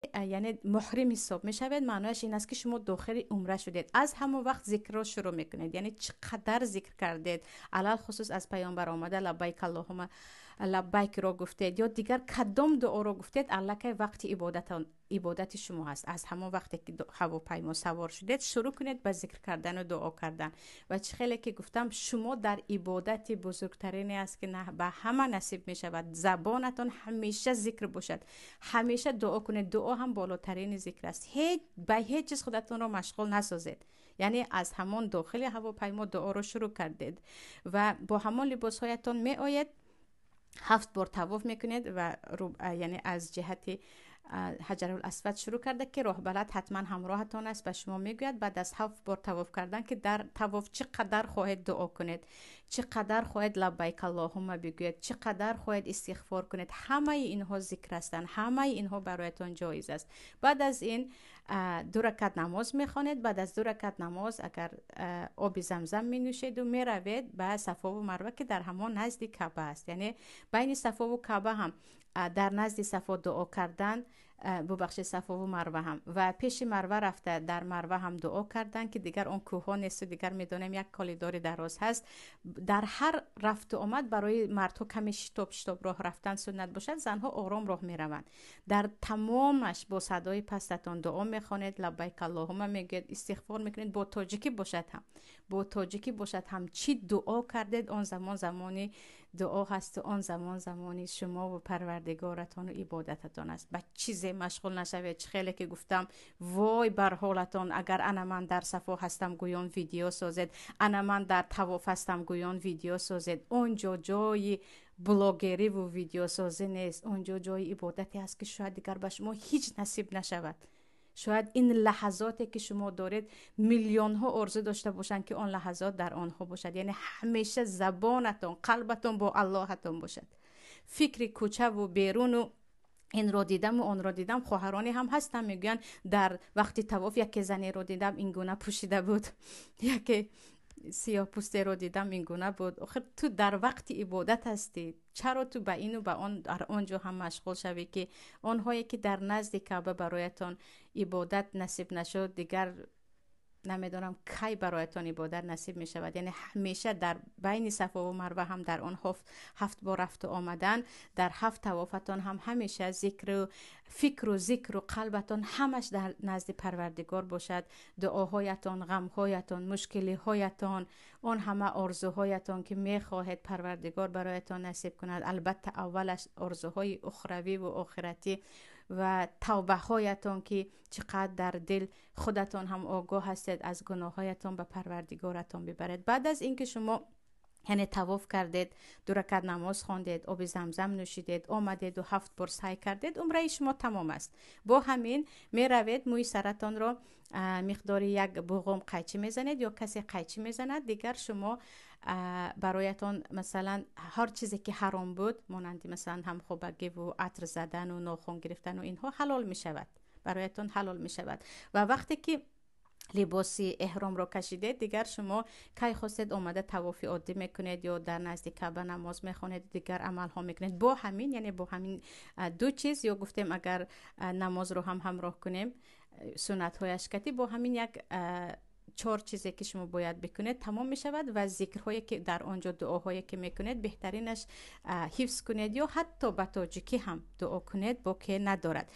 Яъне муҳрим ҳисоб мешавед. Маънояш ин аст, ки шумо дохили умра шудед. Аз ҳамон вақт зикрро шурӯъ мекунед, яъне чӣ қадар зикр кардед, алалхусус аз Паёмбар омада «Лаббайк аллоҳума лаббайк»-ро гуфтед ё дигар кадом дуоро гуфтед, аллакай вақти ибодати шумо ҳаст. Аз ҳамон вақте ки ҳавопаймо савор шудед, шурӯъ кунед ба зикр кардану дуо кардан. Ва чӣ хеле ки гуфтам, шумо дар ибодати бузургтарине аст, ки ба ҳама насиб мешавад. Забонатон ҳамеша зикр бошад, ҳамеша дуо кунед. Дуо ҳам болотарини зикр аст. Ҳеҷ ба ҳеҷ чиз худатонро машғул насозед. Яъне аз ҳамон дохили ҳавопаймо дуоро шурӯъ кардед ва бо ҳамон либосҳоятон меоед, ҳафт бор тавоф мекунед ва яъне аз ҷиҳати Ҳаҷарул Асвад шурӯъ карда, ки роҳбалад ҳатман ҳамроҳатон аст, ба шумо мегӯяд. Баъд аз ҳафт бор тавоф кардан, ки дар тавоф чӣ қадар хоҳед дуо кунед, чӣ қадар хоҳед «Лаббайк аллоҳума» бигӯед, чӣ қадар хоҳед истиғфор кунед, ҳамаи инҳо зикр ҳастанд, ҳамаи инҳо бароятон ҷоиз аст. Баъд аз ин ду ракат намоз мехонед. Баъд аз ду ракат намоз агар оби Замзам менӯшеду меравед ба Сафову Марва, ки дар ҳамон назди Каъба аст. Яъне байни Сафову Каъба ҳам, дар назди Сафо дуо кардан, бубахшед, Сафову Марва ҳам ва пеши Марва рафта, дар Марва ҳам дуо кардан, ки дигар он кӯҳҳо несту дигар медонем, як коридори дароз ҳаст. Дар ҳар рафту омад барои мардҳо каме шитоб шитоб роҳ рафтан суннат бошад, занҳо ором роҳ мераванд. Дар тамомаш бо садои пастатон дуо мехонед, «Лаббайк аллоҳума» мегӯед, истиғфор мекунед. Бо тоҷикӣ бошад ҳам, бо тоҷикӣ бошад ҳам, чӣ дуо кардед, он замон замони дуо ҳасту он замон замони шумову Парвардигоратону ибодататон аст. Ба чизе машғул нашавед. Чӣ хеле ки гуфтам, вой бар ҳолатон, агар «Ана ман дар Сафо ҳастам» гӯён видео созед, «Ана ман дар тавоф ҳастам» гӯён видео созед. Он ҷо ҷои блогериву видеосозӣ нест. Он ҷо ҷои ибодате аст, ки шояд дигар ба шумо ҳеҷ насиб нашавад. Шояд ин лаҳазоте, ки шумо доред, миллионҳо орзу дошта бошанд, ки он лаҳазот дар онҳо бошад. Яъне ҳамеша забонатон, қалбатон бо Аллоҳатон бошад. Фикри кӯчаву беруну инро дидаму онро дидам. Хоҳароне ҳам ҳастанд, мегӯянд: «Дар вақти тавоф яке занеро дидам, ин гуна пӯшида буд, яке сиёҳпӯстеро дидам, ин гуна буд». Охир ту дар вақти ибодат ҳастӣ, чаро ту ба ину ба он дар он ҷо ҳам машғул шавӣ? Ки онҳое ки дар назди Каъба бароятон ибодат насиб нашуд, дигар намедонам, кай бароятон ибодат насиб мешавад. Яъне ҳамеша дар байни Сафову Марва ҳам, дар он ҳафт бор рафту омадан, дар ҳафт тавофатон ҳам ҳамеша зикру фикру зикру қалбатон ҳамаш дар назди Парвардигор бошад. Дуоҳоятон, ғамҳоятон, мушкилиҳоятон, он ҳама орзуҳоятон, ки мехоҳед Парвардигор бароятон насиб кунад, албатта аввалаш орзуҳои ухравиву охиратӣ ва тавбаҳоятон, ки чӣ қадр дар дил худатон ҳам огоҳ ҳастед аз гуноҳҳоятон, ба Парвардигоратон бибаред. Баъд аз ин ки шумо яъне тавоф кардед, ду ракат намоз хондед, оби Замзам нӯшидед, омадеду ҳафт бор сай кардед, умраи шумо тамом аст. Бо ҳамин меравед, мӯи саратонро миқдори як буғум қайчӣ мезанед ё касе қайчӣ мезанад. Дигар шумо бароятон, масалан, ҳар чизе ки ҳаром буд, монанди масалан ҳамхобагиву атр задану нохун гирифтану инҳо, ҳалол мешавад, бароятон ҳалол мешавад. Ва вақте ки либоси эҳромро кашидед, дигар шумо кай хостед омада тавофи оддӣ мекунед ё дар назди Каъба намоз мехонед, дигар амалҳо мекунед. Бо ҳамин, яъне бо ҳамин ду чиз, ё гуфтем, агар намозро ҳам ҳамроҳ кунем, суннатҳояш кати, бо ҳамин як чор чизе ки шумо бояд бикунед, тамом мешавад. Ва зикрҳое ки дар он ҷо, дуоҳое ки мекунед, беҳтаринаш ҳифз кунед ё ҳатто ба тоҷикӣ ҳам дуо кунед, боке надорад.